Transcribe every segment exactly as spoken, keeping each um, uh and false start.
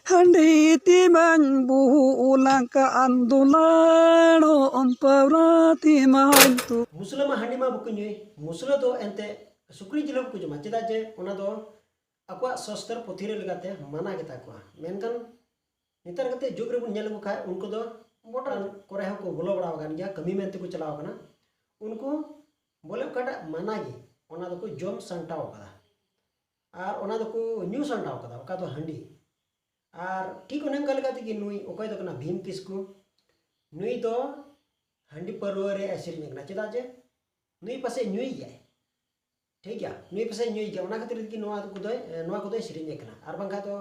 ᱦᱟᱺᱰᱤ ᱛᱤᱢᱟᱹᱧ ᱵᱩᱞ ᱟᱠᱟᱫ ᱫᱩᱞᱟᱹᱲᱚᱜ ᱯᱟᱹᱣᱨᱟᱹ ᱛᱤᱢᱟᱹᱧ ᱛᱩ᱾ ᱢᱩᱥᱞᱟᱹ ᱢᱟ ᱦᱟᱺᱰᱤ ᱢᱟ ᱵᱟᱠᱚ ᱧᱩᱭ᱾ ᱢᱩᱥᱞᱟᱹ ᱫᱚ ᱮᱱᱛᱮ ᱥᱩᱠᱨᱤ ᱡᱤᱞ ᱦᱚᱸ ᱵᱟᱠᱚ ᱡᱚᱢᱟ, ᱪᱮᱫᱟᱜ ᱡᱮ ᱚᱱᱟ ᱫᱚ ᱟᱠᱚᱣᱟᱜ ᱥᱟᱥᱛᱨ ᱯᱩᱛᱷᱤ ᱨᱮ ᱞᱮᱠᱟᱛᱮ ᱢᱟᱱᱟ ᱜᱮᱛᱟ ᱠᱚᱣᱟ᱾ ᱢᱮᱱᱠᱷᱟᱱ ᱱᱮᱛᱟᱨ ᱠᱟᱛᱮ ᱡᱩᱜᱽ ᱨᱮᱵᱚᱱ ᱧᱮᱞ ᱞᱮᱠᱚ ᱠᱷᱟᱱ ᱩᱱᱠᱩ ᱫᱚ ᱵᱚᱴᱟᱱ ᱠᱚᱨᱮ ᱦᱚᱸᱠᱚ ᱵᱚᱞᱚ ᱵᱟᱲᱟ ᱟᱠᱟᱱ ᱜᱮᱭᱟ, ᱠᱟᱹᱢᱤ ᱢᱮᱱᱛᱮ ᱠᱚ ᱪᱟᱞᱟᱣ ᱟᱠᱟᱱᱟ᱾ ᱩᱱᱠᱩ ᱵᱚᱞᱮ ᱚᱠᱟᱴᱟᱜ ᱢᱟᱱᱟ ᱜᱮ ᱚᱱᱟ ᱫᱚᱠᱚ ᱡᱚᱢ ᱥᱟᱢᱴᱟᱣ ᱟᱠᱟᱫᱟ ᱟᱨ ᱚᱱᱟ ᱫᱚᱠᱚ ᱧᱩ ᱥᱟᱢᱴᱟᱣ ᱟᱠᱟᱫᱟ, ᱚᱠᱟ ᱫᱚ ᱦᱟᱺᱰᱤ᱾ ᱟᱨ ᱴᱷᱤᱠ ᱚᱱᱮ ᱚᱱᱠᱟ ᱞᱮᱠᱟ ᱛᱮᱜᱮ ᱱᱩᱭ ᱚᱠᱚᱭ ᱫᱚ ᱠᱟᱱᱟ ᱵᱷᱤᱢ ᱠᱤᱥᱠᱩ, ᱱᱩᱭ ᱫᱚ ᱦᱟᱺᱰᱤ ᱯᱟᱹᱨᱣᱟᱹ ᱨᱮ ᱥᱮᱨᱮᱧ ᱠᱟᱱᱟ, ᱪᱮᱫᱟᱜ ᱡᱮ ᱱᱩᱭ ᱯᱟᱥᱮᱡ ᱧᱩᱭ ᱜᱮᱭᱟᱭ᱾ ᱴᱷᱤᱠ ᱜᱮᱭᱟ, ᱱᱩᱭ ᱯᱟᱥᱮᱡ ᱧᱩᱭ ᱜᱮᱭᱟ, ᱚᱱᱟ ᱠᱷᱟᱹᱛᱤᱨ ᱛᱮᱜᱮ ᱱᱚᱣᱟ ᱠᱚᱫᱚᱭ ᱱᱚᱣᱟ ᱠᱚᱫᱚᱭ ᱥᱮᱨᱮᱧ ᱠᱟᱱᱟ, ᱟᱨ ᱵᱟᱝᱠᱷᱟᱱ ᱫᱚ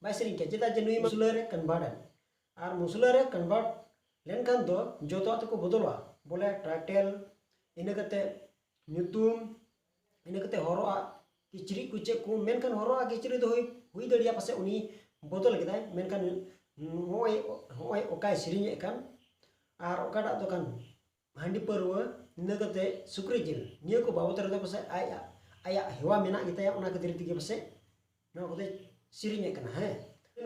ᱵᱟᱭ ᱥᱮᱨᱮᱧ ᱠᱮᱭᱟ, ᱪᱮᱫᱟᱜ ᱡᱮ ᱱᱩᱭ ᱢᱟ ᱢᱩᱥᱞᱟᱹ ᱨᱮ ᱠᱚᱱᱵᱷᱟᱨᱴ ᱮᱱ᱾ ᱟᱨ ᱢᱩᱥᱞᱟᱹ ᱨᱮ ᱠᱚᱱᱵᱷᱟᱨᱴ ᱞᱮᱱᱠᱷᱟᱱ ᱫᱚ ᱡᱚᱛᱚᱣᱟᱜ ᱛᱮᱠᱚ ᱵᱚᱫᱚᱞᱚᱜᱼᱟ, ᱵᱚᱞᱮ ᱴᱟᱭᱴᱮᱞ, ᱤᱱᱟᱹ ᱠᱟᱛᱮ ᱧᱩᱛᱩᱢ, ᱤᱱᱟᱹ ᱠᱟᱛᱮ ᱦᱚᱨᱚᱜ ᱟᱜ ᱠᱤᱪᱨᱤᱡ ᱠᱚ ᱪᱮᱫ ᱠᱚ, ᱢᱮᱱᱠᱷᱟᱱ ᱦᱚᱨᱚᱜ ᱟᱜ ᱠᱤᱪᱨᱤᱡ ᱫᱚ ᱦᱩᱭ ᱦᱩᱭ ᱫᱟᱲᱮᱭᱟᱜᱼᱟ ᱯᱟᱥᱮᱡ ᱩᱱᱤ ᱵᱚᱫᱚᱞ ᱠᱮᱫᱟᱭ, ᱢᱮᱱᱠᱷᱟᱱ ᱱᱚᱜᱼᱚᱭ ᱱᱚᱜᱼᱚᱭ ᱚᱠᱟᱭ ᱥᱮᱨᱮᱧᱮᱫ ᱠᱟᱱ ᱟᱨ ᱚᱠᱟᱴᱟᱜ ᱫᱚ ᱠᱟᱱ ᱦᱟᱺᱰᱤ ᱯᱟᱹᱨᱣᱟᱹ, ᱤᱱᱟᱹ ᱠᱟᱛᱮ ᱥᱩᱠᱨᱤ ᱡᱤᱞ, ᱱᱤᱭᱟᱹ ᱠᱚ ᱵᱟᱵᱚᱫ ᱨᱮᱫᱚ ᱯᱟᱥᱮᱡ ᱟᱡ ᱟᱭᱟᱜ ᱦᱮᱣᱟ ᱢᱮᱱᱟᱜ ᱜᱮᱛᱟᱭᱟ, ᱚᱱᱟ ᱠᱷᱟᱹᱛᱤᱨ ᱛᱮᱜᱮ ᱯᱟᱥᱮᱡ ᱱᱚᱣᱟ ᱠᱚᱫᱚᱭ ᱥᱮᱨᱮᱧᱮᱫ ᱠᱟᱱᱟ᱾ ᱦᱮᱸ,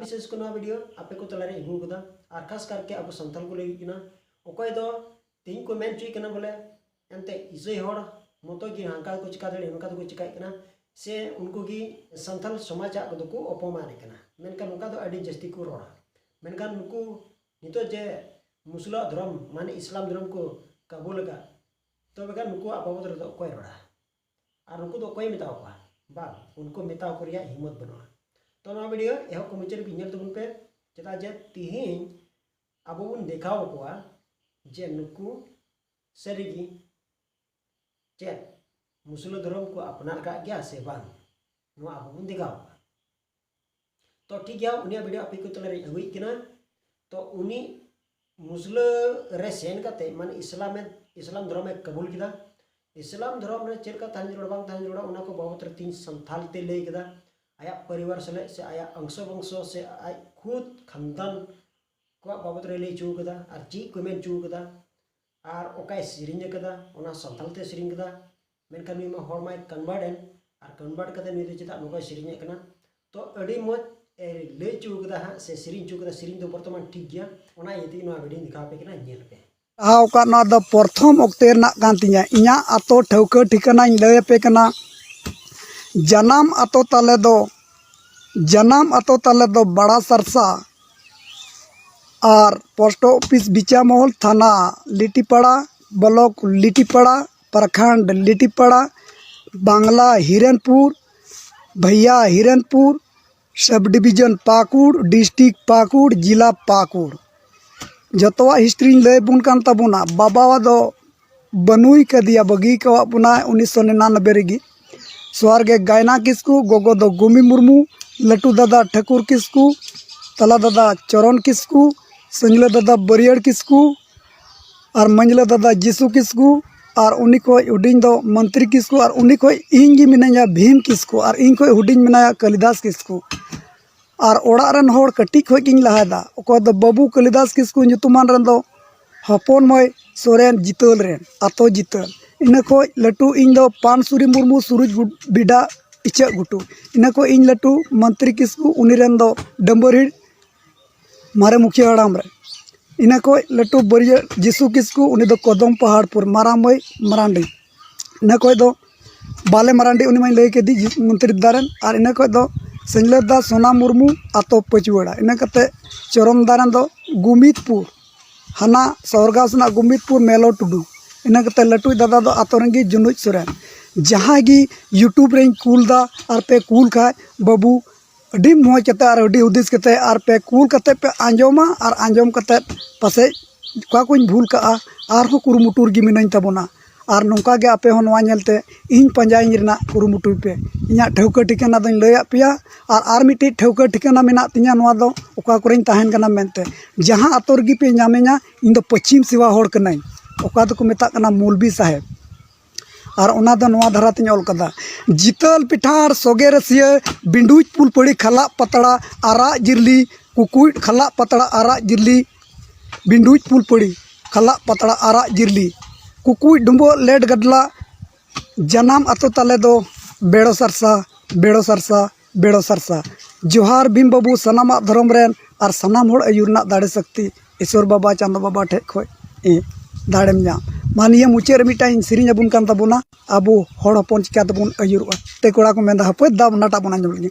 ᱵᱤᱥᱮᱥ ᱠᱚ ᱱᱚᱣᱟ ᱵᱷᱤᱰᱤᱭᱳ ᱟᱯᱮ ᱠᱚ ᱛᱟᱞᱟᱨᱮ ᱟᱹᱜᱩ ᱠᱟᱫᱟ, ᱟᱨ ᱠᱷᱟᱥ ᱠᱟᱨᱠᱮ ᱟᱵᱚ ᱥᱟᱱᱛᱟᱲ ᱠᱚ ᱞᱟᱹᱜᱤᱫ ᱠᱟᱱᱟ᱾ ᱚᱠᱚᱭ ᱫᱚ ᱛᱮᱦᱮᱧ ᱠᱚ ᱢᱮᱱ ᱦᱚᱪᱚᱭᱮᱫ ᱠᱟᱱᱟ ᱵᱚᱞᱮ ᱮᱱᱛᱮ ᱤᱥᱟᱹᱭ ᱦᱚᱲ ᱢᱚᱛᱚ ᱜᱮ ᱦᱟᱱᱠᱟ ᱠᱚ ᱪᱤᱠᱟ ᱫᱟᱲᱮᱭᱟᱜᱼᱟ, ᱱᱚᱝᱠᱟ ᱫᱚᱠᱚ ᱪᱤᱠᱟᱭᱮᱫ ᱠᱟᱱᱟ, ᱥᱮ ᱩᱱᱠᱩ ᱜᱮ ᱥᱟᱱᱛᱟᱲ ᱥᱚᱢᱟᱡᱟᱜ ᱠᱚᱫᱚ ᱠᱚ ᱚᱯᱚᱢᱟᱱᱮᱫ ᱠᱟᱱᱟ, ᱢᱮᱱᱠᱷᱟᱱ ᱱᱚᱝᱠᱟ ᱫᱚ ᱟᱹᱰᱤ ᱡᱟᱹᱥᱛᱤ ᱠᱚ ᱨᱚᱲᱟ᱾ ᱢᱮᱱᱠᱷᱟᱱ ᱱᱩᱠᱩ ᱱᱤᱛᱚᱜ ᱡᱮ ᱢᱩᱥᱞᱟᱹ ᱫᱷᱚᱨᱚᱢ ᱢᱟᱱᱮ ᱤᱥᱞᱟᱢ ᱫᱷᱚᱨᱚᱢ ᱠᱚ ᱠᱟᱵᱩᱞ ᱟᱠᱟᱫ, ᱛᱚᱵᱮ ᱠᱷᱟᱱ ᱱᱩᱠᱩᱣᱟᱜ ᱵᱟᱵᱚᱫ ᱨᱮᱫᱚ ᱚᱠᱚᱭ ᱨᱚᱲᱟ? ᱟᱨ ᱱᱩᱠᱩ ᱫᱚ ᱚᱠᱚᱭᱮ ᱢᱮᱛᱟ ᱠᱚᱣᱟ? ᱵᱟᱝ, ᱩᱱᱠᱩ ᱢᱮᱛᱟ ᱠᱚ ᱨᱮᱭᱟᱜ ᱦᱤᱢᱢᱚᱛ ᱵᱟᱹᱱᱩᱜᱼᱟ᱾ ᱛᱚ ᱱᱚᱣᱟ ᱵᱷᱤᱰᱤᱭᱳ ᱮᱦᱚᱵ ᱠᱷᱚᱱ ᱢᱩᱪᱟᱹᱫ ᱫᱷᱟᱹᱵᱤᱡ ᱧᱮᱞ ᱛᱟᱵᱚᱱ ᱯᱮ, ᱪᱮᱫᱟᱜ ᱡᱮ ᱛᱤᱦᱤᱧ ᱟᱵᱚ ᱵᱚᱱ ᱫᱮᱠᱷᱟᱣ ᱟᱠᱚᱣᱟ ᱡᱮ ᱱᱩᱠᱩ ᱥᱟᱹᱨᱤᱜᱮ ᱪᱮᱫ ᱢᱩᱥᱞᱟᱹ ᱫᱷᱚᱨᱚᱢ ᱠᱚ ᱟᱯᱱᱟᱨ ᱠᱟᱜ ᱜᱮᱭᱟ ᱥᱮ ᱵᱟᱝ, ᱱᱚᱣᱟ ᱟᱵᱚ ᱵᱚᱱ ᱫᱮᱠᱷᱟᱣ ᱟᱠᱚᱣᱟ᱾ ᱛᱚ ᱴᱷᱤᱠ ᱜᱮᱭᱟ, ᱩᱱᱤᱭᱟᱜ ᱵᱷᱤᱰᱤᱭᱳ ᱟᱯᱮ ᱠᱚ ᱛᱟᱞᱟᱨᱮ ᱟᱹᱜᱩᱭᱮᱫ ᱠᱟᱱᱟ᱾ ᱛᱚ ᱩᱱᱤ ᱢᱩᱥᱞᱟᱹ ᱨᱮ ᱥᱮᱱ ᱠᱟᱛᱮ ᱢᱟᱱᱮ ᱤᱥᱞᱟᱢᱮ ᱤᱥᱞᱟᱢ ᱫᱷᱚᱨᱚᱢᱮ ᱠᱟᱵᱩᱞ ᱠᱮᱫᱟ᱾ ᱤᱥᱞᱟᱢ ᱫᱷᱚᱨᱚᱢ ᱨᱮ ᱪᱮᱫ ᱞᱮᱠᱟ ᱛᱟᱦᱮᱱ ᱡᱟᱹᱨᱩᱲᱟ ᱵᱟᱝ ᱛᱟᱦᱮᱱ ᱡᱟᱹᱨᱩᱲᱟ ᱚᱱᱟ ᱠᱚ ᱵᱟᱵᱚᱫ ᱨᱮ ᱛᱤᱦᱤᱧ ᱥᱟᱱᱛᱷᱟᱞ ᱛᱮ ᱞᱟᱹᱭ ᱠᱮᱫᱟ᱾ ᱟᱭᱟᱜ ᱯᱚᱨᱤᱵᱟᱨ ᱥᱟᱞᱟᱜ ᱥᱮ ᱟᱭᱟᱜ ᱚᱝᱥᱚ ᱵᱚᱝᱥᱚ ᱥᱮ ᱟᱡ ᱠᱷᱩᱫ ᱠᱷᱟᱱᱫᱟᱱ ᱠᱚᱣᱟᱜ ᱵᱟᱵᱚᱫ ᱨᱮ ᱞᱟᱹᱭ ᱦᱚᱪᱚ ᱠᱟᱫᱟ ᱟᱨ ᱪᱮᱫ ᱠᱚ ᱢᱮᱱ ᱦᱚᱪᱚ ᱠᱟᱫᱟ ᱟᱨ ᱚᱠᱟᱭ ᱥᱮᱨᱮᱧ ᱟᱠᱟᱫᱟ, ᱚᱱᱟ ᱥᱟᱱᱛᱟᱲ ᱛᱮ ᱥᱮᱨᱮᱧ ᱠᱟᱫᱟ᱾ ᱢᱮᱱᱠᱷᱟᱱ ᱱᱩᱭ ᱢᱟ ᱦᱚᱲ ᱢᱟᱭ ᱠᱚᱱᱵᱷᱟᱨᱴ ᱮᱱ, ᱟᱨ ᱠᱚᱱᱵᱷᱟᱨᱴ ᱠᱟᱛᱮ ᱱᱩᱭ ᱫᱚ ᱪᱮᱫᱟᱜ ᱱᱚᱝᱠᱟᱭ ᱥᱮᱨᱮᱧᱮᱫ ᱠᱟᱱᱟ? ᱛᱚ ᱟᱹᱰᱤ ᱢᱚᱡᱽ ᱞᱟᱹᱭ ᱦᱚᱪᱚ ᱠᱟᱫᱟ ᱦᱟᱸᱜ ᱥᱮ ᱥᱮᱨᱮᱧ ᱦᱚᱪᱚ ᱠᱟᱫᱟ, ᱥᱮᱨᱮᱧ ᱫᱚ ᱵᱚᱨᱛᱚᱢᱟᱱ ᱴᱷᱤᱠ ᱜᱮᱭᱟ᱾ ᱚᱱᱟ ᱤᱭᱟᱹ ᱛᱮᱜᱮ ᱱᱚᱣᱟ ᱵᱷᱤᱰᱤᱭᱳᱧ ᱫᱮᱠᱷᱟᱣ ᱟᱯᱮ ᱠᱟᱱᱟ, ᱧᱮᱞ ᱯᱮ᱾ ᱯᱟᱲᱦᱟᱣ ᱟᱠᱟᱫ, ᱱᱚᱣᱟ ᱫᱚ ᱯᱨᱚᱛᱷᱚᱢ ᱚᱠᱛᱮ ᱨᱮᱱᱟᱜ ᱠᱟᱱ ᱛᱤᱧᱟᱹ᱾ ᱤᱧᱟᱹᱜ ᱟᱛᱳ ᱴᱷᱟᱹᱣᱠᱟᱹ ᱴᱷᱤᱠᱟᱹᱱᱟᱧ ᱞᱟᱹᱭ ᱟᱯᱮ ᱠᱟᱱᱟ᱾ ᱡᱟᱱᱟᱢ ᱟᱛᱳ ᱛᱟᱞᱮ ᱫᱚ, ᱡᱟᱱᱟᱢ ᱟᱛᱳ ᱛᱟᱞᱮ ᱫᱚ ᱵᱟᱲᱟ ᱥᱟᱨᱥᱟ ᱟᱨ ᱯᱳᱥᱴ ᱚᱯᱷᱤᱥ ᱵᱤᱪᱟᱢᱚᱦᱚᱞ, ᱛᱷᱟᱱᱟ ᱞᱤᱴᱤᱯᱟᱲᱟ, ᱵᱞᱚᱠ ᱞᱤᱴᱤᱯᱟᱲᱟ, ᱯᱨᱚᱠᱷᱚᱸᱰ ᱞᱤᱴᱤᱯᱟᱲᱟ, ᱵᱟᱝᱞᱟ ᱦᱤᱨᱮᱱᱯᱩᱨ, ᱵᱷᱟᱭᱟ ᱦᱤᱨᱮᱱᱯᱩᱨ, ᱥᱟᱵᱽ ᱰᱤᱵᱤᱡᱚᱱ ᱯᱟᱹᱠᱩᱲ, ᱰᱤᱥᱴᱨᱤᱠᱴ ᱯᱟᱹᱠᱩᱲ, ᱡᱮᱞᱟ ᱯᱟᱹᱠᱩᱲ᱾ ᱡᱚᱛᱚᱣᱟᱜ ᱦᱤᱥᱴᱨᱤᱧ ᱞᱟᱹᱭ ᱟᱵᱚᱱ ᱠᱟᱱ ᱛᱟᱵᱚᱱᱟ᱾ ᱵᱟᱵᱟ ᱫᱚ ᱵᱟᱹᱱᱩᱭ ᱠᱟᱫᱮᱭᱟ, ᱵᱟᱹᱜᱤ ᱟᱠᱟᱣᱟᱫ ᱵᱚᱱᱟᱭ ᱩᱱᱤᱥᱥᱚ ᱱᱤᱨᱟᱱᱚᱵᱵᱳᱭ ᱨᱮᱜᱮ᱾ ᱥᱚᱣᱟᱨ ᱜᱮ ᱜᱟᱭᱱᱟ ᱠᱤᱥᱠᱩ, ᱜᱚᱜᱚ ᱫᱚ ᱜᱩᱢᱤ ᱢᱩᱨᱢᱩ, ᱞᱟᱹᱴᱩ ᱫᱟᱫᱟ ᱴᱷᱟᱹᱠᱩᱨ ᱠᱤᱥᱠᱩ, ᱛᱟᱞᱟ ᱫᱟᱫᱟ ᱪᱚᱨᱚᱱ ᱠᱤᱥᱠᱩ, ᱥᱟᱹᱧᱞᱟᱹ ᱫᱟᱫᱟ ᱵᱟᱹᱨᱭᱟᱹᱲ ᱠᱤᱥᱠᱩ, ᱟᱨ ᱢᱟᱹᱧᱞᱟᱹ ᱫᱟᱫᱟ ᱡᱤᱥᱩ ᱠᱤᱥᱠᱩ, ᱟᱨ ᱩᱱᱤ ᱠᱷᱚᱡ ᱦᱩᱰᱤᱧ ᱫᱚ ᱢᱚᱱᱛᱨᱤ ᱠᱤᱥᱠᱩ, ᱟᱨ ᱩᱱᱤ ᱠᱷᱚᱡ ᱤᱧ ᱜᱮ ᱢᱤᱱᱟᱹᱧᱟ ᱵᱷᱤᱢ ᱠᱤᱥᱠᱩ, ᱟᱨ ᱤᱧ ᱠᱷᱚᱡ ᱦᱩᱰᱤᱧ ᱢᱮᱱᱟᱭᱟ ᱠᱟᱞᱤᱫᱟᱥ ᱠᱤᱥᱠᱩ᱾ ᱟᱨ ᱚᱲᱟᱜ ᱨᱮᱱ ᱦᱚᱲ ᱠᱟᱹᱴᱤᱡ ᱠᱷᱚᱡ ᱜᱤᱧ ᱞᱟᱦᱟᱭᱮᱫᱟ᱾ ᱚᱠᱚᱭ ᱫᱚ ᱵᱟᱹᱵᱩ ᱠᱟᱞᱤᱫᱟᱥ ᱠᱤᱥᱠᱩ ᱧᱩᱛᱩᱢᱟᱱ ᱨᱮᱱ ᱫᱚ ᱦᱚᱯᱚᱱ ᱢᱟᱹᱭ ᱥᱚᱨᱮᱱ ᱡᱤᱛᱟᱹᱞ ᱨᱮᱱ, ᱟᱛᱳ ᱡᱤᱛᱟᱹᱞ᱾ ᱤᱱᱟᱹ ᱠᱷᱚᱡ ᱞᱟᱹᱴᱩ ᱤᱧ ᱫᱚ ᱯᱟᱱᱥᱩᱨᱤ ᱢᱩᱨᱢᱩ, ᱥᱩᱨᱩᱡᱽ ᱜᱩ-, ᱵᱤᱰᱟ, ᱤᱪᱟᱹᱜ ᱜᱷᱩᱴᱩ᱾ ᱤᱱᱟᱹ ᱠᱷᱚᱡ ᱤᱧ ᱞᱟᱹᱴᱩ ᱢᱚᱱᱛᱨᱤ ᱠᱤᱥᱠᱩ, ᱩᱱᱤ ᱨᱮᱱ ᱫᱚ ᱰᱟᱹᱢᱵᱟᱹᱨᱦᱤᱲ ᱢᱟᱨᱮ ᱢᱩᱠᱷᱤᱭᱟᱹ ᱦᱟᱲᱟᱢ ᱨᱮ᱾ ᱤᱱᱟᱹ ᱠᱷᱚᱡ ᱞᱟᱹᱴᱩ ᱵᱟᱹᱨᱭᱟᱹ ᱡᱤᱥᱩ ᱠᱤᱥᱠᱩ, ᱩᱱᱤ ᱫᱚ ᱠᱚᱫᱚᱢ ᱯᱟᱦᱟᱲᱯᱩᱨ, ᱢᱟᱨᱟᱝ ᱢᱟᱹᱭ ᱢᱟᱨᱟᱱᱰᱤ᱾ ᱤᱱᱟᱹ ᱠᱷᱚᱡ ᱫᱚ ᱵᱟᱞᱮ ᱢᱟᱨᱟᱱᱰᱤ, ᱩᱱᱤ ᱢᱟᱧ ᱞᱟᱹᱭ ᱠᱮᱫᱮ, ᱡᱤ-, ᱢᱚᱱᱛᱨᱤ ᱫᱟᱫᱟ ᱨᱮᱱ᱾ ᱟᱨ ᱤᱱᱟᱹ ᱠᱷᱚᱡ ᱫᱚ ᱥᱟᱹᱧᱞᱟᱹᱫ ᱫᱟ ᱥᱳᱱᱟ ᱢᱩᱨᱢᱩ, ᱟᱛᱳ ᱯᱟᱹᱪᱩᱣᱟᱹᱲᱟ᱾ ᱤᱱᱟᱹ ᱠᱟᱛᱮ ᱪᱚᱨᱚᱢ ᱫᱟ ᱨᱮᱱ ᱫᱚ ᱜᱩᱢᱤᱛᱯᱩᱨ, ᱦᱟᱱᱟ ᱥᱚᱨᱜᱟᱥ ᱨᱮᱱᱟᱜ ᱜᱩᱢᱤᱛᱯᱩᱨ, ᱢᱮᱞᱚ ᱴᱩᱰᱩ᱾ ᱤᱱᱟᱹ ᱠᱟᱛᱮ ᱞᱟᱹᱴᱩᱭ ᱫᱟᱫᱟ ᱫᱚ ᱟᱛᱳ ᱨᱮᱱ ᱜᱮ ᱡᱩᱱᱩᱡ ᱥᱚᱨᱮᱱ᱾ ᱡᱟᱦᱟᱸᱭ ᱜᱮ YouTube ᱨᱮᱧ ᱠᱩᱞ ᱫᱟ, ᱟᱨ ᱯᱮ ᱠᱩᱞ ᱠᱷᱟᱡ, ᱵᱟᱹᱵᱩ, ᱟᱹᱰᱤ ᱢᱚᱡᱽ ᱠᱟᱛᱮ ᱟᱨ ᱟᱹᱰᱤ ᱦᱩᱫᱤᱥ ᱠᱟᱛᱮ ᱟᱨ ᱯᱮ ᱠᱩᱞ ᱠᱟᱛᱮ ᱯᱮ ᱟᱸᱡᱚᱢᱟ, ᱟᱨ ᱟᱸᱡᱚᱢ ᱠᱟᱛᱮ ᱯᱟᱥᱮᱡ ᱚᱠᱟ ᱠᱚᱧ ᱵᱷᱩᱞ ᱠᱟᱜᱼᱟ, ᱟᱨᱦᱚᱸ ᱠᱩᱨᱩᱢᱩᱴᱩ ᱨᱮᱜᱮ ᱢᱤᱱᱟᱹᱧ ᱛᱟᱵᱚᱱᱟ᱾ ᱟᱨ ᱱᱚᱝᱠᱟ ᱜᱮ ᱟᱯᱮ ᱦᱚᱸ ᱱᱚᱣᱟ ᱧᱮᱞᱛᱮ ᱤᱧ ᱯᱟᱸᱡᱟᱭᱤᱧ ᱨᱮᱱᱟᱜ ᱠᱩᱨᱩᱢᱩᱴᱩᱭ ᱯᱮ᱾ ᱤᱧᱟᱹᱜ ᱴᱷᱟᱹᱣᱠᱟᱹ ᱴᱷᱤᱠᱟᱹᱱᱟ ᱫᱚᱧ ᱞᱟᱹᱭᱟᱫ ᱯᱮᱭᱟ, ᱟᱨ, ᱟᱨ ᱢᱤᱫᱴᱤᱡ ᱴᱷᱟᱹᱣᱠᱟᱹ ᱴᱷᱤᱠᱟᱹᱱᱟ ᱢᱮᱱᱟᱜ ᱛᱤᱧᱟᱹ ᱱᱚᱣᱟ ᱫᱚ, ᱚᱠᱟ ᱠᱚᱨᱮᱧ ᱛᱟᱦᱮᱱ ᱠᱟᱱᱟ ᱢᱮᱱᱛᱮ᱾ ᱡᱟᱦᱟᱸ ᱟᱛᱳ ᱨᱮᱜᱮ ᱯᱮ ᱧᱟᱢᱤᱧᱟ, ᱤᱧ ᱫᱚ ᱯᱚᱪᱷᱤᱢ ᱥᱮᱣᱟ ᱦᱚᱲ ᱠᱟᱹᱱᱟᱹᱧ, ᱚᱠᱟ ᱫᱚᱠᱚ ᱢᱮᱛᱟᱜ ᱠᱟᱱᱟ ᱢᱚᱞᱵᱤ ᱥᱟᱦᱮᱵᱽ᱾ ᱟᱨ ᱚᱱᱟ ᱫᱚ ᱱᱚᱣᱟ ᱫᱷᱟᱨᱟ ᱛᱤᱧ ᱚᱞ ᱠᱟᱫᱟ: ᱡᱤᱛᱟᱹᱞ ᱯᱤᱴᱷᱟᱨ ᱥᱚᱜᱮ ᱨᱟᱹᱥᱤᱭᱟᱹ, ᱵᱤᱸᱰᱩᱡ ᱯᱩᱞᱯᱟᱹᱲᱤ ᱠᱷᱟᱞᱟᱜ ᱯᱟᱛᱲᱟ ᱟᱨᱟᱜ ᱡᱤᱨᱞᱤ, ᱠᱩᱠᱩᱡ ᱠᱷᱟᱞᱟᱜ ᱯᱟᱛᱲᱟ ᱟᱨᱟᱜ ᱡᱤᱨᱞᱤ, ᱵᱤᱸᱰᱩᱡ ᱯᱩᱞᱯᱟᱹᱲᱤ ᱠᱷᱟᱞᱟᱜ ᱯᱟᱛᱲᱟ ᱟᱨᱟᱜ ᱡᱤᱨᱞᱤ, ᱠᱩᱠᱩᱡ ᱰᱩᱸᱵᱟᱹᱜ ᱞᱮᱴ ᱜᱟᱰᱞᱟ, ᱡᱟᱱᱟᱢ ᱟᱛᱳ ᱛᱟᱞᱮ ᱫᱚ ᱵᱮᱲᱚ ᱥᱟᱨᱥᱟ, ᱵᱮᱲᱚ ᱥᱟᱨᱥᱟ, ᱵᱮᱲᱚ ᱥᱟᱨᱥᱟ᱾ ᱡᱚᱦᱟᱨ ᱵᱷᱤᱢ ᱵᱟᱹᱵᱩ, ᱥᱟᱱᱟᱢᱟᱜ ᱫᱷᱚᱨᱚᱢ ᱨᱮᱱ ᱟᱨ ᱥᱟᱱᱟᱢ ᱦᱚᱲ ᱟᱹᱭᱩᱨ ᱨᱮᱱᱟᱜ ᱫᱟᱲᱮ ᱥᱚᱠᱛᱤ ᱤᱥᱚᱨ ᱵᱟᱵᱟ ᱪᱟᱸᱫᱚ ᱵᱟᱵᱟ ᱴᱷᱮᱡ ᱠᱷᱚᱡ ᱫᱟᱲᱮᱢ ᱧᱟᱢ᱾ ᱢᱟ ᱱᱤᱭᱟᱹ ᱢᱩᱪᱟᱹᱫ ᱨᱮ ᱢᱤᱫᱴᱟᱝ ᱤᱧ ᱥᱮᱨᱮᱧ ᱟᱵᱚᱱ ᱠᱟᱱ ᱛᱟᱵᱚᱱᱟ, ᱟᱵᱚ ᱦᱚᱲ ᱦᱚᱯᱚᱱ ᱪᱤᱠᱟ ᱛᱮᱵᱚᱱ ᱟᱹᱭᱩᱨᱚᱜᱼᱟ᱾ ᱛᱮ ᱠᱚᱲᱟ ᱠᱚ ᱢᱮᱱᱫᱟ, ᱦᱟᱯᱳᱭ ᱫᱟᱢ ᱚᱱᱟᱴᱟᱜ ᱵᱚᱱ ᱟᱸᱡᱚᱢ ᱞᱮᱜᱮ᱾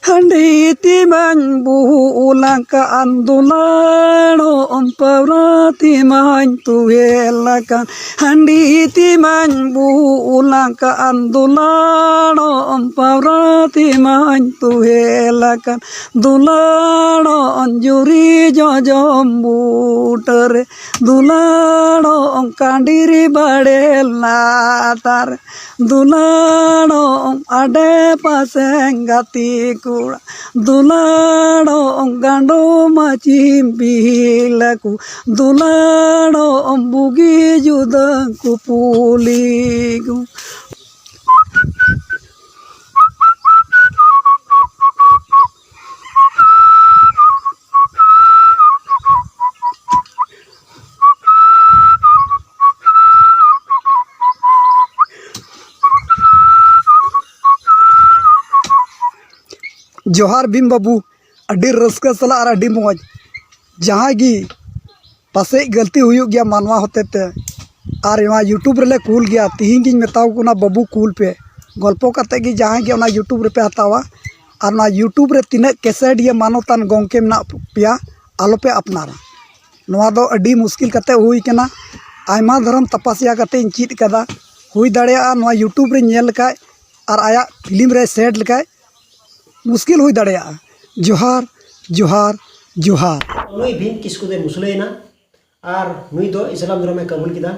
ᱦᱟᱺᱰᱤ ᱛᱤᱢᱟᱹᱧ ᱵᱩᱞ ᱟᱠᱟᱱ, ᱫᱩᱞᱟᱹᱲᱚᱜ ᱯᱟᱹᱣᱨᱟᱹ ᱛᱤᱢᱟᱹᱧ ᱛᱩᱦᱮᱞ ᱟᱠᱟᱱ᱾ ᱦᱟᱺᱰᱤ ᱛᱤᱢᱟᱹᱧ ᱵᱩᱞ ᱟᱠᱟᱱ, ᱫᱩᱞᱟᱹᱲᱚᱜ ᱯᱟᱹᱣᱨᱟᱹ ᱛᱤᱢᱟᱹᱧ ᱛᱩᱦᱮᱞ ᱟᱠᱟᱱ᱾ ᱫᱩᱞᱟᱹᱲᱚᱜ ᱡᱩᱨᱤ ᱡᱚᱡᱚᱢ ᱵᱩᱴᱟᱹᱨᱮ, ᱫᱩᱞᱟᱹᱲᱚᱜ ᱠᱟᱸᱰᱤᱨᱤ ᱵᱟᱲᱮ ᱞᱟᱛᱟᱨ᱾ ᱫᱩᱞᱟᱹᱲᱚᱜ ᱟᱰᱮ ᱯᱟᱥᱮ ᱜᱟᱛᱮ ᱠᱚᱲᱟ, ᱫᱩᱞᱟᱹᱲᱚᱜ ᱜᱟᱸᱰᱚ ᱢᱟᱹᱪᱤ ᱵᱤᱞᱟᱹᱠᱩ, ᱫᱩᱞᱟᱹᱲᱚᱜ ᱵᱩᱜᱤ ᱡᱩᱫᱟᱹ ᱠᱩᱯᱩᱞᱤ ᱠᱚ᱾ ᱡᱚᱦᱟᱨ ᱵᱷᱤᱢ ᱵᱟᱹᱵᱩ, ᱟᱹᱰᱤ ᱨᱟᱹᱥᱠᱟᱹ ᱥᱟᱞᱟᱜ ᱟᱨ ᱟᱹᱰᱤ ᱢᱚᱡᱽ᱾ ᱡᱟᱦᱟᱸᱭ ᱜᱮ ᱯᱟᱥᱮᱡ ᱜᱟᱹᱞᱛᱤ ᱦᱩᱭᱩᱜ ᱜᱮᱭᱟ ᱢᱟᱱᱣᱟ ᱦᱚᱛᱮ ᱛᱮ, ᱟᱨ ᱱᱚᱣᱟ YouTube ᱨᱮᱞᱮ ᱠᱩᱞ ᱜᱮᱭᱟ᱾ ᱛᱤᱦᱤᱧ ᱜᱤᱧ ᱢᱮᱛᱟᱣ ᱠᱚ ᱠᱟᱱᱟ, ᱵᱟᱹᱵᱩ ᱠᱩᱞ ᱯᱮ᱾ ᱜᱚᱞᱯᱚ ᱠᱟᱛᱮ ᱜᱮ ᱡᱟᱦᱟᱸᱭ ᱜᱮ ᱚᱱᱟ YouTube ᱨᱮᱯᱮ ᱦᱟᱛᱟᱣᱟ, ᱟᱨ ᱱᱚᱣᱟ YouTube ᱨᱮ ᱛᱤᱱᱟᱹᱜ ᱠᱮᱥᱮᱴᱤᱭᱟᱹ ᱢᱟᱱᱚᱛᱟᱱ ᱜᱚᱢᱠᱮ ᱢᱮᱱᱟᱜ ᱯᱮᱭᱟ, ᱟᱞᱚᱯᱮ ᱟᱯᱱᱟᱨᱟ᱾ ᱱᱚᱣᱟ ᱫᱚ ᱟᱹᱰᱤ ᱢᱩᱥᱠᱤᱞ ᱠᱟᱛᱮ ᱦᱩᱭ ᱠᱟᱱᱟ᱾ ᱟᱭᱢᱟ ᱫᱷᱚᱨᱚᱢ ᱛᱟᱯᱟᱥᱭᱟ ᱠᱟᱛᱮ ᱤᱧ ᱪᱮᱫ ᱠᱟᱫᱟ᱾ ᱦᱩᱭ ᱫᱟᱲᱮᱭᱟᱜᱼᱟ ᱱᱚᱣᱟ YouTube ᱨᱮᱧ ᱧᱮᱞ ᱞᱮᱠᱷᱟᱡ ᱟᱨ ᱟᱭᱟᱜ ᱯᱷᱤᱞᱢ ᱨᱮ ᱥᱮᱴ ᱞᱮᱠᱷᱟᱡ ᱢᱩᱥᱠᱤᱞ ᱦᱩᱭ ᱫᱟᱲᱮᱭᱟᱜᱼᱟ᱾ ᱡᱚᱦᱟᱨ, ᱡᱚᱦᱟᱨ, ᱡᱚᱦᱟᱨ᱾ ᱱᱩᱭ ᱵᱷᱤᱢ ᱠᱤᱥᱠᱩ ᱫᱚᱭ ᱢᱩᱥᱞᱟᱹᱭᱮᱱᱟ ᱟᱨ ᱱᱩᱭ ᱫᱚ ᱤᱥᱞᱟᱢ ᱫᱷᱚᱨᱚᱢᱮ ᱠᱟᱵᱩᱞ ᱠᱮᱫᱟ